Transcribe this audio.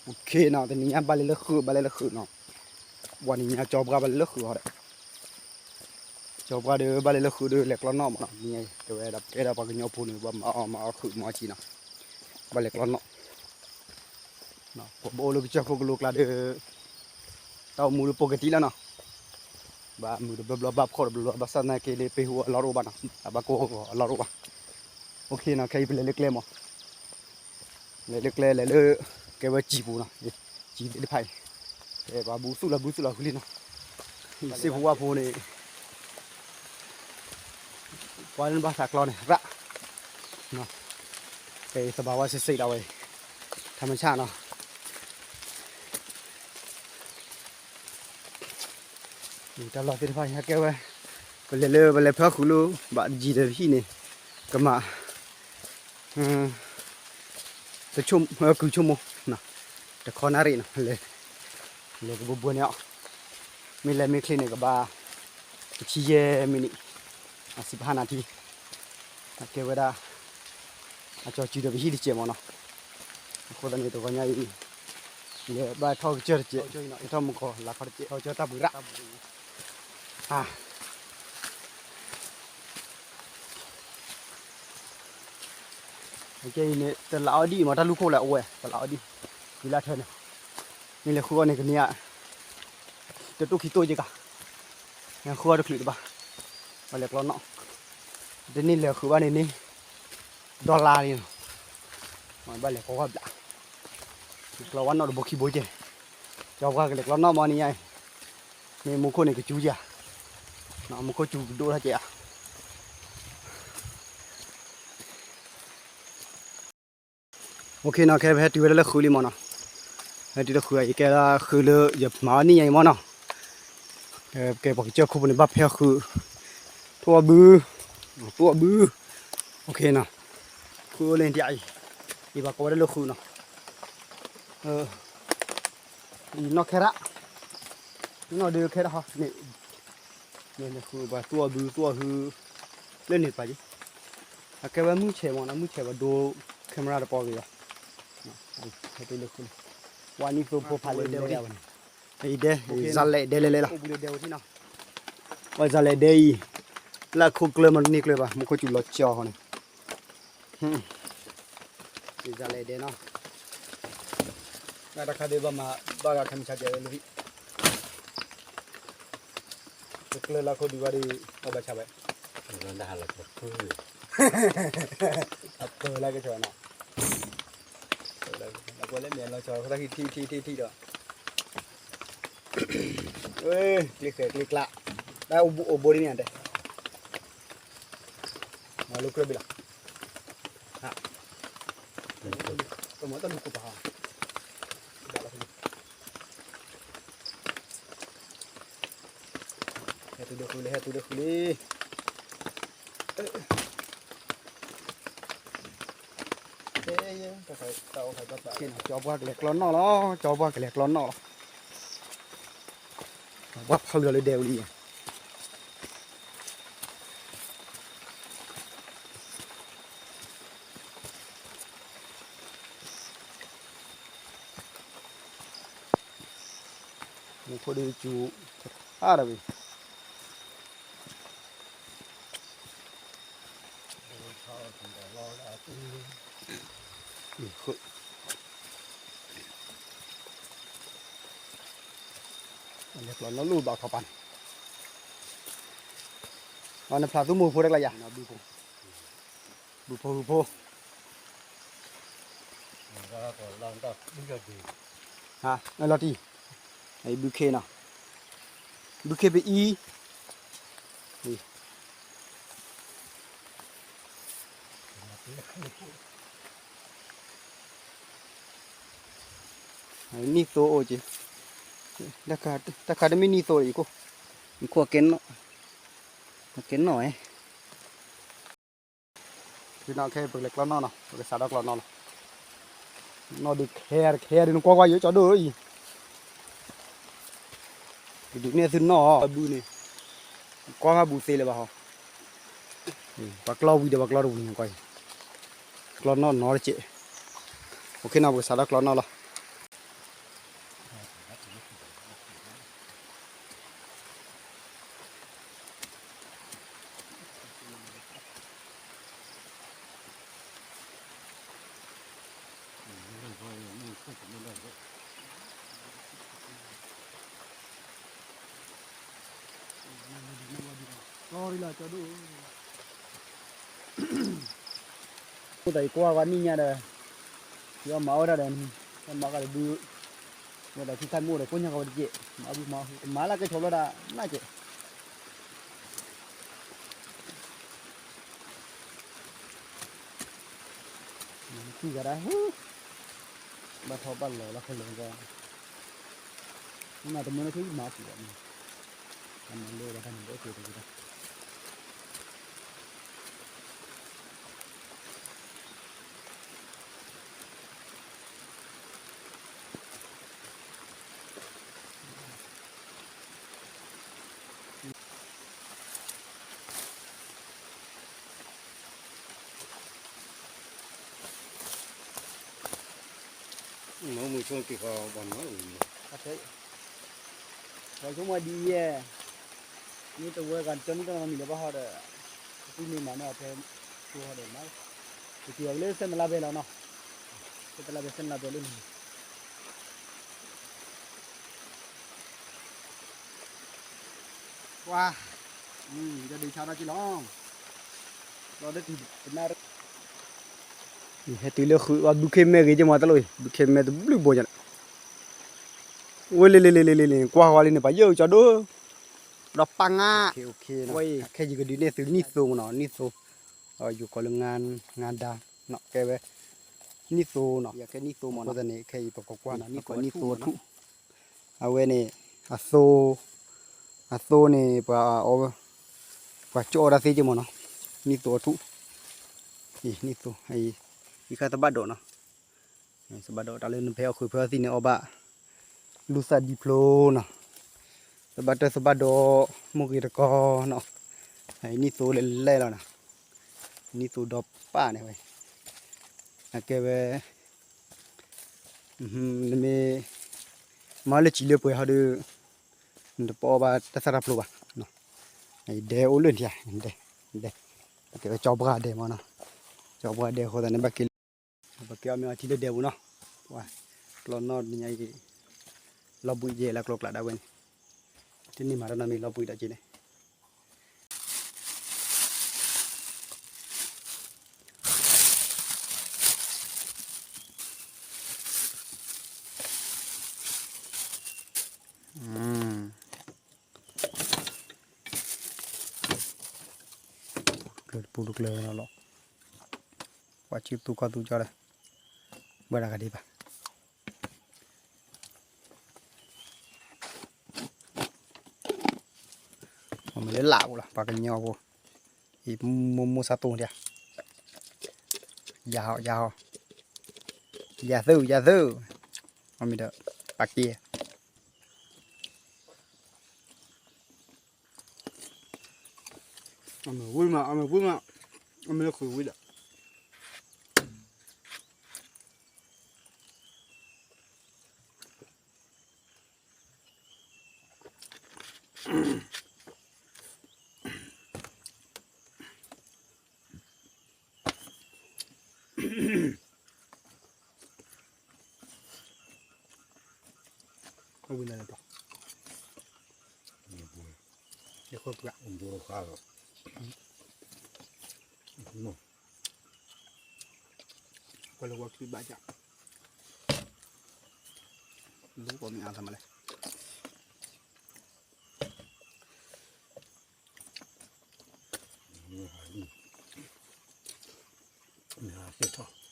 နီၤ, တနံၤညါဘၣ်လဲၤလၢဃုာ် ဘၣ်လဲၤလၢဃုာ်နီၤ, ပှၤနံၤညါကၠီပှၢ်ဘၣ်လဲၤလၢဃုာ်ဟီဒီး ကၠီပှၢ်ဒီးဘၣ်လဲၤလၢဃုာ်ဒီးလဲၤကျီနီၣ်မးနီၤ, နံၤညါကဲဝဲဒၣ်ပကဲဒီးပှၤကညီဖိန့ၣ် ဘၣ်မၤအီၣ်မၤအီၣ်ဃုာ်မၤအီၣ်ကံနီၤ, ဘၣ်လဲၤကျီနီၣ်, ပအိၣ်လၢကစၢၢ်ခိၣ်ကလိကျါဒီး တၢ်အိၣ်မူဒီးပိာ်ကဲတံၢ်လီၤနီၤ, ဘၣ်မုာ်တဘျီဘျီ ဘၣ်ဖှီၣ်တဘျီဘျီ ဘၣ်ဆၣ်သနာ်က့ဒီး ပ့ၢ်ဟူအလီၢ်တအိၣ်ဘၣ်နီၤ, တၢ်ဘၣ်ကိၢ်အလီၢ်တအိၣ်ဘၣ်, အိၣ်ခ့နီၤ, ခဲအံၤပလဲၤလၢကျဲမး လဲၤလၢကျဲလဲၤလၢ ကဲဝဲစံာ်ပူၤနီၤ, စံာ်သ့ၣ်တဖၣ်အံၤ, ပှၤဘူသူၣ်လီၤဘူသူၣ်လီၤဃုလံနီၤ, စ့ၢ်ပူၤဝါဖိန့ၣ် ပှၤလၢနဘၣ်သးကျီန့ၣ် ရၣ်, သဘာဝစ့ၢ်စ့ၢ်ဒၣ်ဝဲ, ထမဆၣ်နီၤ, တၢ်လီၢ်သ့ၣ်တဖၣ်ဟဲကဲဝဲ, ပလဲၤလၢပလဲၤဖၢဃုာ်လၢ ဘၣ်ယံၤဒီးပဟံၣ်န့ၣ်, ကမၤ တဆိကမိၣ်, တခီနၣ်ရံၣ်နီၤ, လဲၤကဘှဲဘှဲန့ၣ်အီၤ, မ့ၢ်လဲၤမ့ၢ်ချ့န့ၣ် ကဘၣ် တဆံယဲၢ်မံးနံး, အစံးပဟၣ်နၤထံ, အကဲဝဲဒၣ် အကၠီစုဒီးပဟံၣ်တစဲးမးနီၤ, အဃိသတးန့ၣ် တဂီၤညါအံၤ လဲၤဘၣ်ထီၣ်ကစၢၢ်တစဲး, ထီၣ်မူကီၢ်လၢခီတစဲး, ထီၣ်ကစၢၢ်တၢ်ဘုးရၣ်, အကဲအံၤန့ၣ် တလးအီၤဒံၣ်မး တၢ်လူၢ်ခိၣ်လၢအဝဲ တလးအီၤဒံၣ်, ဝံၤလၢထဲန့ၣ်, မ့ၢ်လဲၤဃုအီၤန့ၣ် ကန့ၢ်ဧါ, တတိၢ်ခံတိၢ်က့ၤကၤ, ဃုအီၤတချုးတဘၣ်, ပလဲၤကျီနီၣ်, တန့ၢ်လဲၤဃုဘၣ်န့ၣ်န့ၣ်, ဒီလါလံနီၤ, ဘၣ်လဲၤကျီဝဲဘျး, ကျီဝဲနီၣ်တဘိခံဘိကဲ, ကၠီပှၢ်ကလဲၤကျီနီၣ်မးနံၤညါအံၤ, မ့ၢ်မူခိၣ်န့ၣ်ကစူယၤ, မူခိၣ်စူကဒိၣ်ထီၣ်ကဲဧါ အိၣ်ခ့နီၤ, ခဲပဟဲတုၤဝဲဒၣ်လၢဃုလံမးနီၤ, ဟဲတုၤလၢဃုအံၤ ကဲဒၣ်ဃုလၢယမၤအီၤနံၤညါအံၤမးနီၤ, ကဲပှၤကစၢၢ်ခိၣ်ဖိန့ၣ် ဘၣ်ဖဲဃု, ထိၣ်အီၣ်ဘု, ထိၣ်အီၣ်ဘု, အိၣ်ခ့နီၤ, ဃုအိၣ်လၢဒ်အံၤ, ယဘၣ်ကိးဝဲဒၣ်လၢဃုနီၤ, အံၤနီၢ်ခဲရၣ်, နီၢ်ဒုးခဲရၣ်ဟီန့ၣ် မ့ၢ်လၢဃုပှၤသူအီၤဘုသူအီၤဟု လၢန့ၣ်ပာ်က့ၤ, အကဲဝဲမုၢ်ဆဲးမ့ၢ်နီၤ, မုၢ်ဆဲးပှၤဒိ camera တပီဂ့ၤလီၤ, ဟဲတုၤလၢဃုန့ၣ်, ဝါနံၣ်သိဖိဖးလဲၣ်ဒဲဝဲန့ၣ်, အံၤဒဲ, စၤလဲၣ်ဒဲလဲၣ်လဲၣ်လီၤ, ဝဲစၤလဲၣ်ဒဲအံၤ, လၢအခိၣ်ကျၢၢ်မ့ၢ်တန့ၢ်ကျၢၢ်ဘၣ်, မူခိၣ်စူၤလီၤကၠီဃီန့ၣ် စၤလဲၣ်ဒဲနီၤ, တၢ်တခါဒ်ဘၣ်မၤ ဘၣ်ဂၤခဲမုၢ်ဆါကဲဝဲလၢဟံၣ်, ကကျၢၢ်လၢခိၣ်ဒုးဝဲဒီး အီၣ်ဘၣ်ဆါဝဲ, အပၢၢ်လၢကဆီနီၤ, အပၢၢ်လၢမဲာ်လီၤဆီ အဃိသတးဟံၣ်ထံၣ်ထံၣ်ထံၣ်ထံၣ်ဒီး, ကျ့ဃဲၤကျ့ကျး, တၢ်အိၣ်ဘိအိၣ်ဘိဒ်န့ၣ်တဲ မၤလိကြၢးဘၣ်လီၤ, တမၤတၢ်လူၤကိၢ်ပၤ, ဟဲတုၤဒီးဃုလံ ဟဲတုၤဒီးဃုလံ, ကၠီပှၢ်ကလဲၤကျီနီၣ်လီၤ, ကၠီပှၢ်ကလဲၤကျီနီၣ်လီၤ, ပှၢ်ဖုလီၤလၢဒဲဝံၤလံ မူခိၣ်ဒုးစူၤ, အါတဝံၤ, လဲၤကျီနီၣ်လၢဘၣ်ခီပၤန့ၣ်, နဖျါသူမိၢ်ဖိတကျါယၤ, ဘုဖိဟုဖိ, လီၤတံၢ်, ဘုခ့နီၤ, ဘုခ့ပအံၤ နံၣ်သိအိၣ်က့ၤ, တၢ်ခါတမ့ၢ်နံၣ်သိဒီးယခိၣ်, ယခိၣ်ကဲနီၣ်, ကဲနီၣ်ဝဲ, ဖဲနီၣ်ခဲအံၤ ပကလဲၤကျီနီၣ်နီၤ, ပကစးထီၣ်ကျီနီၣ်လီၤ, နီၣ်ဒုးခဲတခဲဒုး နကွၢ်ကွၢ်ယိၤကၠီဒိၣ်အံၤ ကဒုးနဲၣ်သုနီၣ်အီၤ ဘုန့ၣ်, ကွၢ်ဘၣ်ဘုသ့လၢၤဘၣ်ဟီ, ပှၤကျီဝံၤဒီးပှၤကျီတဝံၤန့ၣ်ကွၢ်အံၤ, ကျီနီၣ်နီတစဲး, အိၣ်ခ့နီၤ ပကစးထီၣ်ကျီနီၣ်လီၤ, လီၤကၠီဒိၣ်, မိၢ်သးယကွၢ်ဂီၤနံၣ်ညါဒီး, ယမၤဝဲဒၣ်ဒီး, မၤကဒီးဒု, မိၢ်သးထံထၣ်မိၢ်ဒီး ကိၢ်ညါကဝဲတက့ၢ်, မၤအီၣ်ဘုမၤအီၣ်ဟု, တမၤလၢကဲဆိးလီၤဒၣ်, နကဲ နထံၣ်ဂၤဒၣ်, ဘၣ်ထီၣ်ဘၣ်လီၤလၢခဲလၢာ်ကီ, မ့ၢ်မၤတမုာ်လၢထံမၤအီၣ်ပူၤဘၣ်န့ၣ်, အမၤလၢဘၣ်တၢ်န့ၣ်အိၣ်က့ၤတက့ၢ်, မ့ၢ်ဆိက့ၤဃီဘၣ်နီၤ, ပှၤဆိကမိၣ်ဒ်ယဲ, မ့ၢ်တဝဲဂၤကၠီမ့ၢ်တၢ်မၤမံၤလၢၤဘၣ်ဟီဒီး, ပမ့ၢ်မၤန့ၢ်အီၤဖဲ, ဃိဟီဒီးမၤ, ပက့ၤအီၤလၢစဲမလါဘဲလီၤနီၤ, စဲတလါဘဲ စဲမလါဘဲလၢန့ၣ် ကွၢ်, ဒီးဒုးဆါထီၣ်က့ၤလီၤ, လီၤဒၢတနၣ်ရံၣ်, ဟဲတုၤလၢဃုာ်အီၤ ဘုခ့မဲဂ့ၤက့ၤမးတလိၣ်အံၤ ဘုခ့မဲတဘျုးဘိညါ, ဝဲလ့လ့လ့လ့လ့လ့ ကွၢ်ဝဲလံန့ၣ် ပှၤယဲၢ်ကၠီဒိၣ်, ဒီးပၢ်ငါ, ခဲအံၤယကဒုးနဲၣ်သုနံၣ်သိမးနီၤ, နံၣ်သိ, ယိၤကိးလၢ ငါဒါ, ကဲဝဲ, နံၣ်သိနီၤ, ယကဲနံၣ်သိမးနီၤ, အဃိသတးန့ၣ် ခဲအံၤပကကွၢ်နီၤ နံၣ်သိအထူၣ်, အဝဲန့ၣ်, အသိ, အသိန့ၣ် ပှၤ, ပှၤကၠီၣ်အီၣ်တၢ်သ့က့မးနီၤ, နံၣ်သိအထူၣ်, နံၣ်သိ, ယခါသဘၣ်ဒိးနီၤ, သဘၣ်ဒိးတၢ်လၢနဖဲအီၣ်ဃုာ်ဖဲအီသံၣ်န့ၣ်အီၣ်ဘၣ်, လူၤသးဒံဖျိနီၤ, သဘၣ်တၢၢ်သဘၣ်ဒိး, မိၢ်ဂ့ၤတကီနီၤ, နံၣ်သိလဲၤလဲၤလီၤနီၤ, နံၣ်သိဒီးပၢ်န့ၣ်ဝဲ, အကဲဝဲ နမ့ၢ်, မၤလၢစံာ်လၢပှဲၤဟီဒီး, နတပအီၣ်ဘၣ်တၢ်သၣ်တၢ်ဖျိဘၣ်, ဒဲအိၣ်လၢနထံဧါ, ဒဲ, ဒဲ, ပကဲဝဲကၠီပှၢ်ဒဲမးနီၤ, ကၠီပှၢ်ဒဲအဃိသတးန့ၣ် ဘၣ်က့ၤလၢ, ပကဲအီၣ်မ့ၢ်အီထံလၢဒဲပူၤနီၤ, ပှၤ, ကျီနီၣ်တနံၤညါအံၤ, လီၤဘှံးယဲၢ်လၢကျိကျးဒၣ်ဝဲန့ၣ်, တန့ၢ်မၤတၢ်နီတမံၤလီၤဘှံးဒီးက့ၤန့ၣ် ပူၤတကျၢၤလီၤ, ပှၤဆံသူကီၢ်သူကၠီဒီး, ဘၣ်ဒၣ်ဂၤဒံးဘၣ် အမ့ၢ်လၢလၢ်ပူၤလီၤ ပှၤကညီဖိ, အံၤမိၢ်မိၢ်စးသိဒၣ်, ယၤဟီ ယၤဟီ, ယၤသု ယၤသု, အမ့ၢ်ဒီး, ပာ်က့ၤ အမ့ၢ်ဝံၤမး အမ့ၢ်ဝံၤမး, အမ့ၢ်လၢဃုာ်ဝံၤဒီး ဝံၤလၢပျီ, ယဃိပှၤ, ကွၢ်လၢဝဲချံဘၣ်ကၢ်, လူၤပီမ့ၢ်အါသးမးလဲၣ်. မ့ၢ်ဟးထီၣ်